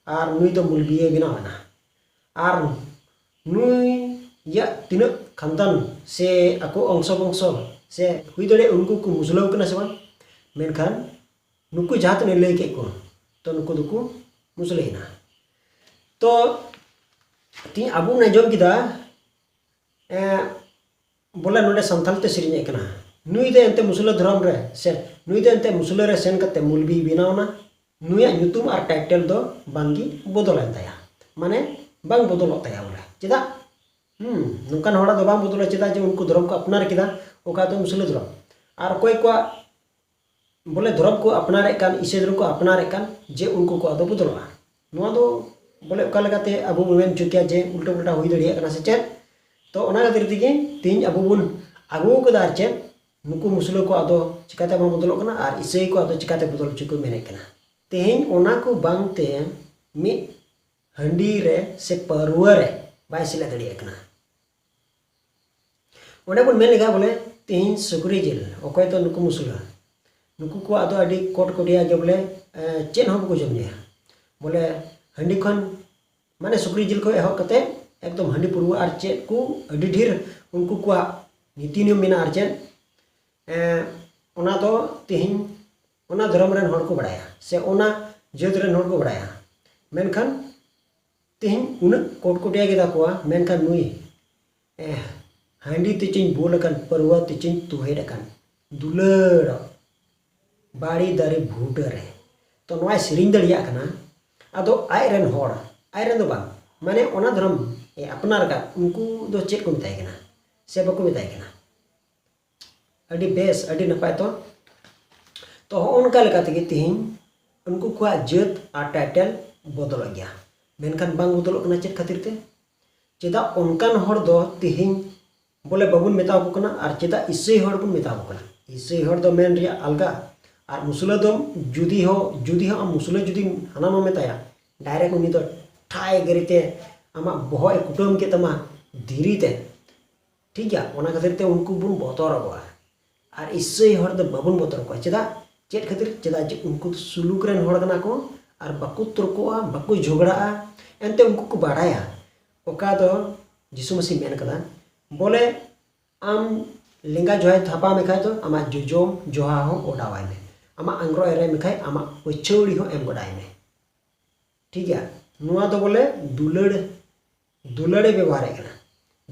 ᱟᱨ ᱱᱩᱭ ᱫᱚ ᱢᱩᱞᱵᱤᱭᱮ ᱵᱮᱱᱟᱣ ᱮᱱᱟ᱾ ᱟᱨ ᱱᱩᱭᱟᱜ ᱛᱤᱱᱟᱹᱜ ᱠᱷᱟᱱᱫᱟᱱ ᱥᱮ ᱟᱠᱚ ᱚᱝᱥᱚ ᱵᱚᱝᱥᱚ ᱥᱮ ᱦᱩᱭ ᱫᱟᱲᱮᱭᱟᱜᱼᱟ ᱩᱱᱠᱩ ᱠᱚ ᱢᱩᱥᱞᱟᱹᱣ ᱠᱟᱱᱟ ᱥᱮ ᱵᱟᱝ, ᱢᱮᱱᱠᱷᱟᱱ ᱱᱩᱠᱩ ᱡᱟᱦᱟᱸ ᱛᱤᱱᱟᱹᱜ ᱞᱟᱹᱭ ᱠᱮᱫ ᱠᱚ, ᱛᱚ ᱱᱩᱠᱩ ᱫᱚᱠᱚ ᱢᱩᱥᱞᱟᱹᱭᱮᱱᱟ᱾ ᱛᱚ ᱛᱤᱦᱤᱧ ᱟᱵᱚ ᱵᱚᱱ ᱟᱸᱡᱚᱢ ᱠᱮᱫᱟ, ᱮᱸ, ᱵᱚᱞᱮ ᱱᱚᱰᱮ ᱥᱟᱱᱛᱟᱞ ᱛᱮ ᱥᱮᱨᱮᱧᱮᱫ ᱠᱟᱱᱟ, ᱱᱩᱭ ᱫᱚ ᱮᱱᱛᱮ ᱢᱩᱥᱞᱟᱹ ᱫᱷᱚᱨᱚᱢ ᱨᱮ ᱥᱮ ᱱᱩᱭ ᱫᱚ ᱮᱱᱛᱮ ᱢᱩᱥᱞᱟᱹ ᱨᱮ ᱥᱮᱱ ᱠᱟᱛᱮ ᱢᱩᱞᱵᱤ ᱵᱮᱱᱟᱣ ᱮᱱᱟ, ᱱᱩᱭᱟᱜ ᱧᱩᱛᱩᱢ ᱟᱨ ᱴᱟᱭᱴᱮᱞ ᱫᱚ ᱵᱟᱝᱜᱮ ᱵᱚᱫᱚᱞᱮᱱ ᱛᱟᱭᱟ, ᱢᱟᱱᱮ ᱵᱟᱝ ᱵᱚᱫᱚᱞᱚᱜ ᱛᱟᱭᱟ ᱵᱚᱞᱮ᱾ ᱪᱮᱫᱟᱜ? ᱦᱩᱸ, ᱱᱚᱝᱠᱟᱱ ᱦᱚᱲᱟᱜ ᱫᱚ ᱵᱟᱝ ᱵᱚᱫᱚᱞᱚᱜᱼᱟ᱾ ᱪᱮᱫᱟᱜ? ᱡᱮ ᱩᱱᱠᱩ ᱫᱷᱚᱨᱚᱢ ᱠᱚ ᱟᱯᱱᱟᱨ ᱠᱮᱫᱟ, ᱚᱠᱟ ᱫᱚ ᱢᱩᱥᱞᱟᱹ ᱫᱷᱚᱨᱚᱢ᱾ ᱟᱨ ᱚᱠᱚᱭ ᱠᱚᱣᱟᱜ ᱵᱚᱞᱮ ᱫᱷᱚᱨᱚᱢ ᱠᱚ ᱟᱯᱱᱟᱨᱮᱫ ᱠᱟᱱ, ᱤᱥᱟᱹᱭ ᱫᱷᱚᱨᱚᱢ ᱠᱚ ᱟᱯᱱᱟᱨᱮᱫ ᱠᱟᱱ, ᱡᱮ ᱩᱱᱠᱩ ᱠᱚᱣᱟᱜ ᱫᱚ ᱵᱚᱫᱚᱞᱚᱜᱼᱟ᱾ ᱱᱚᱣᱟ ᱫᱚ ᱵᱚᱞᱮ ᱚᱠᱟ ᱞᱮᱠᱟᱛᱮ ᱟᱵᱚ ᱵᱚᱱ ᱢᱮᱱ ᱦᱚᱪᱚ ᱠᱮᱭᱟ ᱡᱮ ᱩᱞᱴᱟᱹ ᱯᱩᱞᱴᱟ ᱦᱩᱭ ᱫᱟᱲᱮᱭᱟᱜ ᱠᱟᱱᱟ ᱥᱮ ᱪᱮᱫ? ᱛᱚ ᱚᱱᱟ ᱠᱷᱟᱹᱛᱤᱨ ᱛᱮᱜᱮ ᱛᱤᱦᱤᱧ ᱟᱵᱚ ᱵᱚᱱ ᱟᱹᱜᱩ ᱠᱟᱫᱟ᱾ ᱟᱨ ᱪᱮᱫ? ᱱᱩᱠᱩ ᱢᱩᱥᱞᱟᱹ ᱠᱚᱣᱟᱜ ᱫᱚ ᱪᱤᱠᱟᱛᱮ ᱵᱟᱝ ᱵᱚᱫᱚᱞᱚᱜ ᱠᱟᱱᱟ ᱟᱨ ᱤᱥᱟᱹᱭ ᱠᱚᱣᱟᱜ ᱫᱚ ᱪᱤᱠᱟᱛᱮ ᱵᱚᱫᱚᱞ ᱦᱚᱪᱚ ᱠᱚ ᱢᱮᱱᱮᱫ ᱠᱟᱱᱟ? ᱛᱮᱦᱮᱧ ᱚᱱᱟ ᱠᱚ ᱵᱟᱝᱛᱮ ᱢᱤᱫ ᱦᱟᱺᱰᱤ ᱨᱮ ᱥᱮ ᱯᱟᱹᱨᱣᱟᱹ ᱨᱮ ᱵᱟᱭ ᱥᱮᱞᱮᱫ ᱫᱟᱲᱮᱭᱟᱜ ᱠᱟᱱᱟ᱾ ᱚᱸᱰᱮ ᱵᱚᱱ ᱢᱮᱱ ᱞᱮᱠᱟ ᱵᱚᱞᱮ ᱛᱮᱦᱮᱧ ᱥᱩᱠᱨᱤ ᱡᱤᱞ, ᱚᱠᱚᱭ ᱫᱚ ᱱᱩᱠᱩ ᱢᱩᱥᱞᱟᱹ, ᱱᱩᱠᱩ ᱠᱚᱣᱟᱜ ᱫᱚ ᱟᱹᱰᱤ ᱠᱚᱴᱠᱚᱴᱤᱭᱟ ᱜᱮ ᱵᱚᱞᱮ, ᱮ, ᱪᱮᱫ ᱦᱚᱸ ᱵᱟᱠᱚ ᱡᱚᱢ ᱧᱩᱭᱟ᱾ ᱵᱚᱞᱮ ᱦᱟᱺᱰᱤ ᱠᱷᱚᱱ, ᱢᱟᱱᱮ ᱥᱩᱠᱨᱤ ᱡᱤᱞ ᱠᱷᱚᱱ ᱮᱦᱚᱵ ᱠᱟᱛᱮ ᱮᱠᱫᱚᱢ ᱦᱟᱺᱰᱤ ᱯᱟᱹᱨᱣᱟᱹ ᱟᱨ ᱪᱮᱫ ᱠᱚ ᱟᱹᱰᱤ ᱰᱷᱮᱨ ᱩᱱᱠᱩ ᱠᱚᱣᱟᱜ ᱱᱤᱛᱤ ᱱᱤᱭᱚᱢ ᱢᱮᱱᱟᱜᱼᱟ᱾ ᱟᱨ ᱪᱮᱫ, ᱮ, ᱚᱱᱟ ᱫᱚ ᱛᱮᱦᱮᱧ ᱚᱱᱟ ᱫᱷᱚᱨᱚᱢ ᱨᱮᱱ ᱦᱚᱲ ᱠᱚ ᱵᱟᱲᱟᱭᱟ ᱥᱮ ᱚᱱᱟ ᱡᱟᱹᱛ ᱨᱮᱱ ᱦᱚᱲ ᱠᱚ ᱵᱟᱲᱟᱭᱟ᱾ ᱢᱮᱱᱠᱷᱟᱱ ᱛᱮᱦᱮᱧ ᱩᱱᱟᱹᱜ ᱠᱚᱴᱠᱚᱴᱤᱭᱟ ᱜᱮ ᱛᱟᱠᱚᱣᱟ, ᱢᱮᱱᱠᱷᱟᱱ ᱱᱩᱭ, ᱮ, ᱦᱟᱺᱰᱤ ᱛᱮᱪᱚᱧ ᱵᱩᱞ ᱟᱠᱟᱱ, ᱯᱟᱹᱨᱣᱟᱹ ᱛᱮᱪᱚᱧ ᱛᱩᱦᱮᱫ ᱟᱠᱟᱱ, ᱫᱩᱞᱟᱹᱲ ᱵᱟᱲᱮ ᱫᱟᱨᱮ ᱵᱷᱩᱴᱟᱹ ᱨᱮ᱾ ᱛᱚ ᱱᱚᱣᱟᱭ ᱥᱮᱨᱮᱧ ᱫᱟᱲᱮᱭᱟᱜ ᱠᱟᱱᱟ᱾ ᱟᱫᱚ ᱟᱡ ᱨᱮᱱ ᱦᱚᱲ, ᱟᱡ ᱨᱮᱱ ᱫᱚ ᱵᱟᱝ, ᱢᱟᱱᱮ ᱚᱱᱟ ᱫᱷᱚᱨᱚᱢ ᱮ ᱟᱯᱱᱟᱨ ᱟᱠᱟᱫ ᱩᱱᱠᱩ ᱫᱚ ᱪᱮᱫ ᱠᱚ ᱢᱮᱛᱟᱭ ᱠᱟᱱᱟ ᱥᱮ ᱵᱟᱠᱚ ᱢᱮᱛᱟᱭ ᱠᱟᱱᱟ? ᱟᱹᱰᱤ ᱵᱮᱥ, ᱟᱹᱰᱤ ᱱᱟᱯᱟᱭ᱾ ᱛᱚ, ᱛᱚ ᱦᱚᱸᱜᱼᱚ ᱱᱚᱝᱠᱟ ᱞᱮᱠᱟ ᱛᱮᱜᱮ ᱛᱮᱦᱮᱧ ᱩᱱᱠᱩ ᱠᱚᱣᱟᱜ ᱡᱟᱹᱛ ᱟᱨ ᱴᱟᱭᱴᱮᱞ ᱵᱚᱫᱚᱞᱚᱜ ᱜᱮᱭᱟ, ᱢᱮᱱᱠᱷᱟᱱ ᱵᱟᱝ ᱵᱚᱫᱚᱞᱚᱜ ᱠᱟᱱᱟ᱾ ᱪᱮᱫ ᱠᱷᱟᱹᱛᱤᱨ ᱛᱮ? ᱪᱮᱫᱟᱜ ᱚᱱᱠᱟᱱ ᱦᱚᱲ ᱫᱚ ᱛᱮᱦᱮᱧ ᱵᱚᱞᱮ ᱵᱟᱵᱚᱱ ᱢᱮᱛᱟ ᱠᱚ ᱠᱟᱱᱟ ᱟᱨ ᱪᱮᱫᱟᱜ ᱤᱥᱟᱹᱭ ᱦᱚᱲ ᱵᱚᱱ ᱢᱮᱛᱟ ᱠᱚ ᱠᱟᱱᱟ? ᱤᱥᱟᱹᱭ ᱦᱚᱲ ᱫᱚ ᱢᱮᱱ ᱨᱮᱭᱟᱜ ᱟᱞᱜᱟ, ᱟᱨ ᱢᱩᱥᱞᱟᱹ ᱫᱚ ᱡᱩᱫᱤ ᱦᱚᱸ, ᱡᱩᱫᱤ ᱦᱚᱸ ᱟᱢ ᱢᱩᱥᱞᱟᱹ ᱡᱩᱫᱤ ᱦᱟᱱᱟ ᱱᱚᱣᱟ ᱢᱮᱛᱟᱭᱟ, ᱰᱟᱭᱨᱮᱠᱴ ᱩᱱᱤ ᱫᱚ ᱴᱷᱟᱭ ᱜᱟᱹᱨᱤ ᱛᱮ ᱟᱢᱟᱜ ᱵᱚᱦᱚᱜ ᱮ ᱠᱩᱴᱟᱹᱢ ᱠᱮᱫ ᱛᱟᱢᱟ ᱫᱷᱤᱨᱤ ᱛᱮ᱾ ᱴᱷᱤᱠ ᱜᱮᱭᱟ, ᱚᱱᱟ ᱠᱷᱟᱹᱛᱤᱨ ᱛᱮ ᱩᱱᱠᱩ ᱵᱚᱱ ᱵᱚᱛᱚᱨ ᱟᱠᱚᱣᱟ᱾ ᱟᱨ ᱤᱥᱟᱹᱭ ᱦᱚᱲ ᱫᱚ ᱵᱟᱵᱚᱱ ᱵᱚᱛᱚᱨ ᱟᱠᱚᱣᱟ᱾ ᱪᱮᱫᱟᱜ? ᱪᱮᱫ ᱠᱷᱟᱹᱛᱤᱨ? ᱪᱮᱫᱟᱜ ᱡᱮ ᱩᱱᱠᱩ ᱫᱚ ᱥᱩᱞᱩᱠ ᱨᱮᱱ ᱦᱚᱲ ᱠᱟᱱᱟ ᱠᱚ, ᱟᱨ ᱵᱟᱠᱚ ᱛᱚᱨᱠᱚᱜᱼᱟ, ᱵᱟᱠᱚ ᱡᱷᱚᱜᱽᱲᱟᱜᱼᱟ, ᱮᱱᱛᱮ ᱩᱱᱠᱩ ᱠᱚ ᱵᱟᱲᱟᱭᱟ᱾ ᱚᱠᱟ ᱫᱚ ᱡᱤᱥᱩ ᱢᱟᱹᱥᱤ ᱢᱮᱱ ᱠᱟᱫᱟ, ᱵᱚᱞᱮ ᱟᱢ ᱞᱮᱸᱜᱟ ᱡᱚᱦᱟᱭ ᱛᱷᱟᱯᱟ ᱢᱮᱠᱷᱟᱡ ᱫᱚ ᱟᱢᱟᱜ ᱡᱚᱡᱚᱢ ᱡᱚᱦᱟ ᱦᱚᱸ ᱚᱰᱟᱣᱟᱭ ᱢᱮ᱾ ᱟᱢᱟᱜ ᱟᱝᱨᱚᱵ ᱮ ᱨᱮᱡ ᱢᱮᱠᱷᱟᱡ ᱟᱢᱟᱜ ᱯᱟᱹᱪᱷᱟᱹᱣᱲᱤ ᱦᱚᱸ ᱮᱢ ᱜᱚᱫ ᱟᱭ ᱢᱮ᱾ ᱴᱷᱤᱠ ᱜᱮᱭᱟ, ᱱᱚᱣᱟ ᱫᱚ ᱵᱚᱞᱮ ᱫᱩᱞᱟᱹᱲ, ᱫᱩᱞᱟᱹᱲᱮ ᱵᱮᱵᱚᱦᱟᱨᱮᱫ ᱠᱟᱱᱟ᱾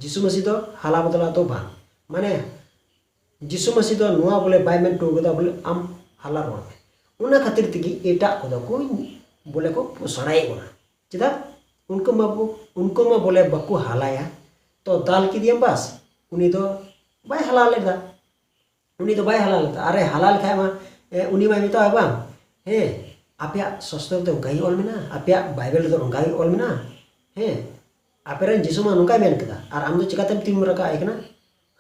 ᱡᱤᱥᱩ ᱢᱟᱹᱥᱤ ᱫᱚ ᱦᱟᱞᱟ ᱵᱚᱫᱚᱞᱟ ᱫᱚ ᱵᱟᱝ, ᱢᱟᱱᱮ ᱡᱤᱥᱩ ᱢᱟᱹᱥᱤ ᱫᱚ ᱱᱚᱣᱟ ᱵᱚᱞᱮ ᱵᱟᱭ ᱢᱮᱱ ᱦᱚᱴᱚ ᱠᱟᱫᱟ ᱵᱚᱞᱮ ᱟᱢ ᱦᱟᱞᱟ ᱨᱚᱲ ᱢᱮ᱾ ᱚᱱᱟ ᱠᱷᱟᱹᱛᱤᱨ ᱛᱮᱜᱮ ᱮᱴᱟᱜ ᱠᱚᱫᱚ ᱠᱚ ᱵᱚᱞᱮ ᱠᱚ ᱯᱚᱥᱲᱟᱭᱮᱫ ᱵᱚᱱᱟ᱾ ᱪᱮᱫᱟᱜ? ᱩᱱᱠᱩ ᱢᱟ ᱵᱚ-, ᱩᱱᱠᱩ ᱢᱟ ᱵᱚᱞᱮ ᱵᱟᱠᱚ ᱦᱟᱞᱟᱭᱟ, ᱛᱚ ᱫᱟᱞ ᱠᱮᱫᱮᱭᱟᱢ ᱵᱟᱥ, ᱩᱱᱤ ᱫᱚ ᱵᱟᱭ ᱦᱟᱞᱟ ᱞᱮᱫᱟ᱾ ᱩᱱᱤ ᱫᱚ ᱵᱟᱭ ᱦᱟᱞᱟ ᱞᱮᱫᱟ᱾ ᱟᱨᱮ ᱦᱟᱞᱟ ᱞᱮᱠᱷᱟᱡ ᱢᱟ, ᱮ, ᱩᱱᱤ ᱢᱟᱭ ᱢᱮᱛᱟᱣᱟ ᱵᱟᱝ, ᱦᱮᱸ, ᱟᱯᱮᱭᱟᱜ ᱥᱟᱥᱛᱨᱚ ᱨᱮᱫᱚ ᱚᱱᱠᱟ ᱜᱮ ᱚᱞ ᱢᱮᱱᱟᱜᱼᱟ, ᱟᱯᱮᱭᱟᱜ ᱵᱟᱭᱵᱮᱞ ᱨᱮᱫᱚ ᱚᱱᱠᱟ ᱜᱮ ᱚᱞ ᱢᱮᱱᱟᱜᱼᱟ, ᱦᱮᱸ, ᱟᱯᱮᱨᱮᱱ ᱡᱤᱥᱩ ᱢᱟ ᱱᱚᱝᱠᱟᱭ ᱢᱮᱱ ᱠᱮᱫᱟ, ᱟᱨ ᱟᱢ ᱫᱚ ᱪᱤᱠᱟᱛᱮᱢ ᱛᱤᱸᱜᱩ ᱨᱟᱠᱟᱵ ᱟᱭ ᱠᱟᱱᱟ?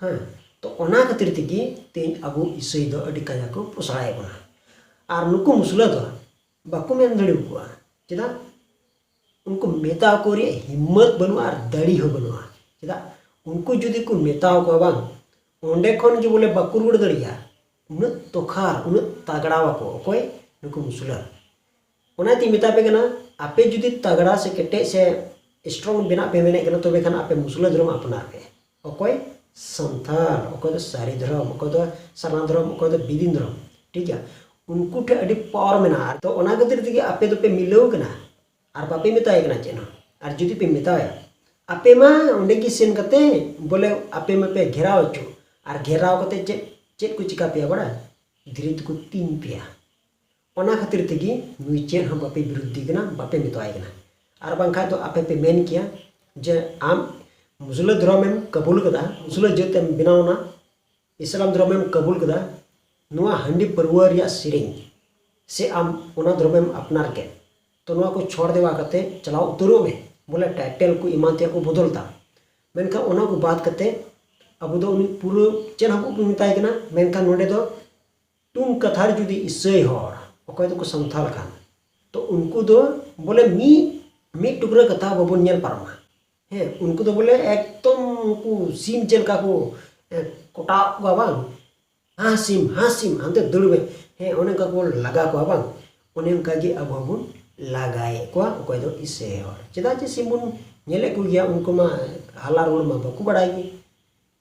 ᱦᱮᱸ, ᱛᱚ ᱚᱱᱟ ᱠᱷᱟᱹᱛᱤᱨ ᱛᱮᱜᱮ ᱛᱮᱦᱮᱧ ᱟᱵᱚ ᱤᱥᱟᱹᱭ ᱫᱚ ᱟᱹᱰᱤ ᱠᱟᱡᱟᱠ ᱠᱚ ᱯᱚᱥᱲᱟᱭᱮᱫ ᱵᱚᱱᱟ᱾ ᱟᱨ ᱱᱩᱠᱩ ᱢᱩᱥᱞᱟᱹ ᱫᱚ ᱵᱟᱠᱚ ᱢᱮᱱ ᱫᱟᱲᱮ ᱟᱠᱚᱣᱟ᱾ ᱪᱮᱫᱟᱜ? ᱩᱱᱠᱩ ᱢᱮᱛᱟ ᱠᱚ ᱨᱮᱭᱟᱜ ᱦᱤᱢᱢᱚᱛ ᱵᱟᱹᱱᱩᱜᱼᱟ ᱟᱨ ᱫᱟᱲᱮ ᱦᱚᱸ ᱵᱟᱹᱱᱩᱜᱼᱟ᱾ ᱪᱮᱫᱟᱜ? ᱩᱱᱠᱩ ᱡᱩᱫᱤ ᱠᱚ ᱢᱮᱛᱟ ᱠᱚᱣᱟ ᱵᱟᱝ, ᱚᱸᱰᱮ ᱠᱷᱚᱱ ᱜᱮ ᱵᱚᱞᱮ ᱵᱟᱠᱚ ᱨᱩᱣᱟᱹᱲ ᱫᱟᱲᱮᱭᱟᱜᱼᱟ᱾ ᱩᱱᱟᱹᱜ ᱛᱚᱠᱷᱟᱨ, ᱩᱱᱟᱹᱜ ᱛᱟᱜᱲᱟ ᱟᱠᱚ ᱚᱠᱚᱭ? ᱱᱩᱠᱩ ᱢᱩᱥᱞᱟᱹ᱾ ᱚᱱᱟᱛᱮᱧ ᱢᱮᱛᱟ ᱯᱮ ᱠᱟᱱᱟ, ᱟᱯᱮ ᱡᱩᱫᱤ ᱛᱟᱜᱲᱟ ᱥᱮ ᱠᱮᱴᱮᱡ ᱥᱮ strong ᱵᱮᱱᱟᱜ ᱯᱮ ᱢᱮᱱᱮᱫ ᱠᱟᱱᱟ, ᱛᱚᱵᱮ ᱠᱷᱟᱱ ᱟᱯᱮ ᱢᱩᱥᱞᱟᱹ ᱫᱷᱚᱨᱚᱢ ᱟᱯᱱᱟᱨ ᱯᱮ᱾ ᱚᱠᱚᱭ? ᱥᱟᱱᱛᱟᱲ, ᱚᱠᱚᱭ ᱫᱚ ᱥᱟᱹᱨᱤ ᱫᱷᱚᱨᱚᱢ, ᱚᱠᱚᱭ ᱫᱚ ᱥᱟᱨᱱᱟ ᱫᱷᱚᱨᱚᱢ, ᱚᱠᱚᱭ ᱫᱚ ᱵᱤᱫᱤᱱ ᱫᱷᱚᱨᱚᱢ᱾ ᱴᱷᱤᱠ ᱜᱮᱭᱟ, ᱩᱱᱠᱩ ᱴᱷᱮᱱ ᱟᱹᱰᱤ power ᱢᱮᱱᱟᱜᱼᱟ᱾ ᱛᱚ ᱚᱱᱟ ᱠᱷᱟᱹᱛᱤᱨ ᱛᱮᱜᱮ ᱟᱯᱮ ᱫᱚᱯᱮ ᱢᱤᱞᱟᱹᱣ ᱠᱟᱱᱟ ᱟᱨ ᱵᱟᱯᱮ ᱢᱮᱛᱟᱭ ᱠᱟᱱᱟ ᱪᱮᱫ ᱦᱚᱸ᱾ ᱟᱨ ᱡᱩᱫᱤ ᱯᱮ ᱢᱮᱛᱟᱭᱟ, ᱟᱯᱮ ᱢᱟ ᱚᱸᱰᱮ ᱜᱮ ᱥᱮᱱ ᱠᱟᱛᱮ ᱵᱚᱞᱮ ᱟᱯᱮ ᱢᱟᱯᱮ ᱜᱷᱮᱨᱟᱣ ᱦᱚᱪᱚ, ᱟᱨ ᱜᱷᱮᱨᱟᱣ ᱠᱟᱛᱮ ᱪᱮᱫ, ᱪᱮᱫ ᱠᱚ ᱪᱤᱠᱟ ᱯᱮᱭᱟ ᱵᱟᱲᱟᱭ? ᱫᱷᱤᱨᱤ ᱛᱮᱠᱚ ᱛᱤᱧ ᱯᱮᱭᱟ᱾ ᱚᱱᱟ ᱠᱷᱟᱹᱛᱤᱨ ᱛᱮᱜᱮ ᱱᱩᱭ ᱪᱮᱫ ᱦᱚᱸ ᱵᱟᱯᱮ ᱵᱤᱨᱩᱫᱷᱤ ᱠᱟᱱᱟ, ᱵᱟᱯᱮ ᱢᱮᱛᱟᱣᱟᱭ ᱠᱟᱱᱟ᱾ ᱟᱨ ᱵᱟᱝᱠᱷᱟᱡ ᱫᱚ ᱟᱯᱮ ᱯᱮ ᱢᱮᱱ ᱠᱮᱭᱟ ᱡᱮ ᱟᱢ ᱢᱩᱥᱞᱟᱹ ᱫᱷᱚᱨᱚᱢᱮᱢ ᱠᱟᱵᱩᱞ ᱠᱟᱫᱟ, ᱢᱩᱥᱞᱟᱹ ᱡᱟᱹᱛ ᱮᱢ ᱵᱮᱱᱟᱣ ᱮᱱᱟ, ᱤᱥᱞᱟᱢ ᱫᱷᱚᱨᱚᱢᱮᱢ ᱠᱟᱵᱩᱞ ᱠᱟᱫᱟ, ᱱᱚᱣᱟ ᱦᱟᱺᱰᱤ ᱯᱟᱹᱨᱣᱟᱹ ᱨᱮᱭᱟᱜ ᱥᱮᱨᱮᱧ ᱥᱮ ᱟᱢ ᱚᱱᱟ ᱫᱷᱚᱨᱚᱢᱮᱢ ᱟᱯᱱᱟᱨ ᱠᱮᱫ, ᱛᱚ ᱱᱚᱣᱟ ᱠᱚ ᱪᱷᱚᱲ ᱫᱮᱣᱟ ᱠᱟᱛᱮ ᱪᱟᱞᱟᱣ ᱩᱛᱟᱹᱨᱚᱜ ᱢᱮ, ᱵᱚᱞᱮ title ᱠᱚ ᱮᱢᱟᱱ ᱛᱮᱭᱟᱜ ᱠᱚ ᱵᱚᱫᱚᱞ ᱛᱟᱢ᱾ ᱢᱮᱱᱠᱷᱟᱱ ᱚᱱᱟ ᱠᱚ ᱵᱟᱫ ᱠᱟᱛᱮ ᱟᱵᱚ ᱫᱚ ᱩᱱᱤ ᱯᱩᱨᱟᱹ ᱪᱮᱫ ᱦᱚᱸ ᱵᱟᱵᱚ ᱢᱮᱛᱟᱭ ᱠᱟᱱᱟ᱾ ᱢᱮᱱᱠᱷᱟᱱ ᱱᱚᱰᱮ ᱫᱚ ᱴᱩᱝ ᱠᱟᱛᱷᱟᱨ ᱡᱩᱫᱤ ᱤᱥᱟᱹᱭ ᱦᱚᱲ, ᱚᱠᱚᱭ ᱫᱚᱠᱚ ᱥᱟᱱᱛᱟᱞ ᱠᱟᱱ, ᱛᱚ ᱩᱱᱠᱩ ᱫᱚ ᱵᱚᱞᱮ ᱢᱤᱫ, ᱢᱤᱫ ᱴᱩᱠᱨᱟᱹ ᱠᱟᱛᱷᱟ ᱵᱟᱵᱚᱱ ᱧᱮᱞ ᱯᱟᱨᱚᱢᱟ᱾ ᱦᱮᱸ, ᱩᱱᱠᱩ ᱫᱚ ᱵᱚᱞᱮ ᱮᱠᱫᱚᱢ ᱩᱱᱠᱩ ᱥᱤᱢ ᱪᱮᱫ ᱞᱮᱠᱟ ᱠᱚ, ᱮ, ᱠᱚᱴᱟᱣ ᱠᱚᱣᱟ ᱵᱟᱝ, ᱦᱟᱸ ᱥᱤᱢ, ᱦᱟᱸ ᱥᱤᱢ, ᱦᱟᱱᱛᱮ ᱫᱟᱹᱲ ᱢᱮ᱾ ᱦᱮᱸ, ᱚᱱᱮ ᱚᱱᱠᱟ ᱠᱚ ᱞᱟᱜᱟ ᱠᱚᱣᱟ ᱵᱟᱝ, ᱚᱱᱮ ᱚᱱᱠᱟ ᱜᱮ ᱟᱵᱚ ᱦᱚᱸᱵᱚᱱ ᱞᱟᱜᱟᱭᱮᱫ ᱠᱚᱣᱟ, ᱚᱠᱚᱭ ᱫᱚ ᱤᱥᱟᱹᱭ ᱦᱚᱲ᱾ ᱪᱮᱫᱟᱜ ᱡᱮ ᱥᱤᱢ ᱵᱚᱱ ᱧᱮᱞᱮᱫ ᱠᱚᱜᱮᱭᱟ, ᱩᱱᱠᱩ ᱢᱟ ᱦᱟᱞᱟ ᱨᱩᱣᱟᱹᱲ ᱢᱟ ᱵᱟᱠᱚ ᱵᱟᱲᱟᱭ ᱜᱮ᱾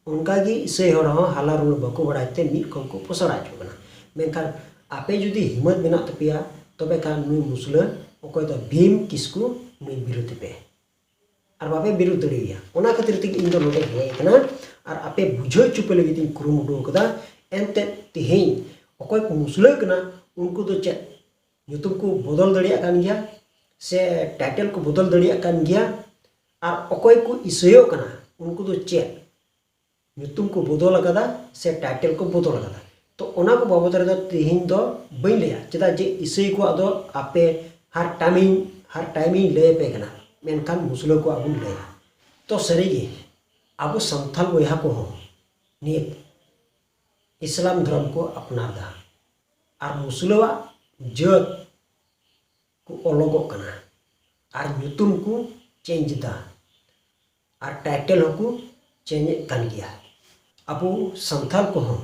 ᱚᱱᱠᱟ ᱜᱮ ᱤᱥᱟᱹᱭ ᱦᱚᱲ ᱦᱚᱸ ᱦᱟᱞᱟ ᱨᱩᱣᱟᱹᱲ ᱵᱟᱠᱚ ᱵᱟᱲᱟᱭ ᱛᱮ ᱢᱤᱫ ᱠᱷᱚᱱ ᱠᱚ ᱯᱚᱥᱲᱟ ᱦᱚᱪᱚᱜ ᱠᱟᱱᱟ᱾ ᱢᱮᱱᱠᱷᱟᱱ ᱟᱯᱮ ᱡᱩᱫᱤ ᱦᱤᱢᱢᱚᱛ ᱢᱮᱱᱟᱜ ᱛᱟᱯᱮᱭᱟ, ᱛᱚᱵᱮ ᱠᱷᱟᱱ ᱱᱩᱭ ᱢᱩᱥᱞᱟᱹ ᱚᱠᱚᱭ ᱫᱚ ᱵᱷᱤᱢ ᱠᱤᱥᱠᱩ, ᱱᱩᱭ ᱵᱤᱨᱩᱫᱷ ᱯᱮ᱾ ᱟᱨ ᱵᱟᱯᱮ ᱵᱤᱨᱩᱫᱷ ᱫᱟᱲᱮᱭᱟᱭᱟ᱾ ᱚᱱᱟ ᱠᱷᱟᱹᱛᱤᱨ ᱛᱮᱜᱮ ᱤᱧ ᱫᱚ ᱱᱚᱰᱮ ᱦᱮᱡ ᱟᱠᱟᱱᱟ᱾ ᱟᱨ ᱟᱯᱮ ᱵᱩᱡᱷᱟᱹᱣ ᱦᱚᱪᱚ ᱯᱮ ᱞᱟᱹᱜᱤᱫ ᱤᱧ ᱠᱩᱨᱩᱢᱩᱴᱩ ᱟᱠᱟᱫᱟ᱾ ᱮᱱᱛᱮᱫ ᱛᱮᱦᱮᱧ ᱚᱠᱚᱭ ᱠᱚ ᱢᱩᱥᱞᱟᱹ ᱠᱟᱱᱟ, ᱩᱱᱠᱩ ᱫᱚ ᱪᱮᱫ ᱧᱩᱛᱩᱢ ᱠᱚ ᱵᱚᱫᱚᱞ ᱫᱟᱲᱮᱭᱟᱜ ᱠᱟᱱ ᱜᱮᱭᱟ, ᱥᱮ ᱴᱟᱭᱴᱮᱞ ᱠᱚ ᱵᱚᱫᱚᱞ ᱫᱟᱲᱮᱭᱟᱜ ᱠᱟᱱ ᱜᱮᱭᱟ? ᱟᱨ ᱚᱠᱚᱭ ᱠᱚ ᱤᱥᱟᱹᱭᱚᱜ ᱠᱟᱱᱟ, ᱩᱱᱠᱩ ᱫᱚ ᱪᱮᱫ ᱧᱩᱛᱩᱢ ᱠᱚ ᱵᱚᱫᱚᱞ ᱟᱠᱟᱫᱟ ᱥᱮ ᱴᱟᱭᱴᱮᱞ ᱠᱚ ᱵᱚᱫᱚᱞ ᱟᱠᱟᱫᱟ? ᱛᱚ, ᱚᱱᱟ ᱠᱚ ᱵᱟᱵᱚᱫ ᱨᱮᱫᱚ ᱛᱮᱦᱮᱧ ᱫᱚ ᱵᱟᱹᱧ ᱞᱟᱹᱭᱟ, ᱪᱮᱫᱟᱜ ᱡᱮ ᱤᱥᱟᱹᱭ ᱠᱚᱣᱟᱜ ᱫᱚ ᱟᱯᱮ ᱦᱟᱨ ᱴᱟᱭᱤᱢᱤᱧ ᱦᱟᱨ ᱴᱟᱭᱤᱢᱤᱧ ᱞᱟᱹᱭ ᱟᱯᱮ ᱠᱟᱱᱟ, ᱢᱮᱱᱠᱷᱟᱱ ᱢᱩᱥᱞᱟᱹ ᱠᱚᱣᱟᱜ ᱵᱚᱱ ᱞᱟᱹᱭᱟ᱾ ᱛᱚ, ᱥᱟᱹᱨᱤᱜᱮ ᱟᱵᱚ ᱥᱟᱱᱛᱟᱞ ᱵᱚᱭᱦᱟ ᱠᱚᱦᱚᱸ ᱱᱤᱛ ᱤᱥᱞᱟᱢ ᱫᱷᱚᱨᱚᱢ ᱠᱚ ᱟᱯᱱᱟᱨ ᱮᱫᱟ᱾ ᱟᱨ ᱢᱩᱥᱞᱟᱹᱣᱟᱜ ᱡᱟᱹᱛ ᱠᱚ ᱚᱞᱚᱜᱚᱜ ᱠᱟᱱᱟ᱾ ᱟᱨ ᱧᱩᱛᱩᱢ ᱠᱚ ᱪᱮᱧᱡᱽ ᱮᱫᱟ᱾ ᱟᱨ ᱴᱟᱭᱴᱮᱞ ᱦᱚᱸᱠᱚ ᱪᱮᱧᱡᱽ ᱮᱫ ᱠᱟᱱ ᱜᱮᱭᱟ᱾ ᱟᱵᱚ ᱥᱟᱱᱛᱟᱞ ᱠᱚᱦᱚᱸ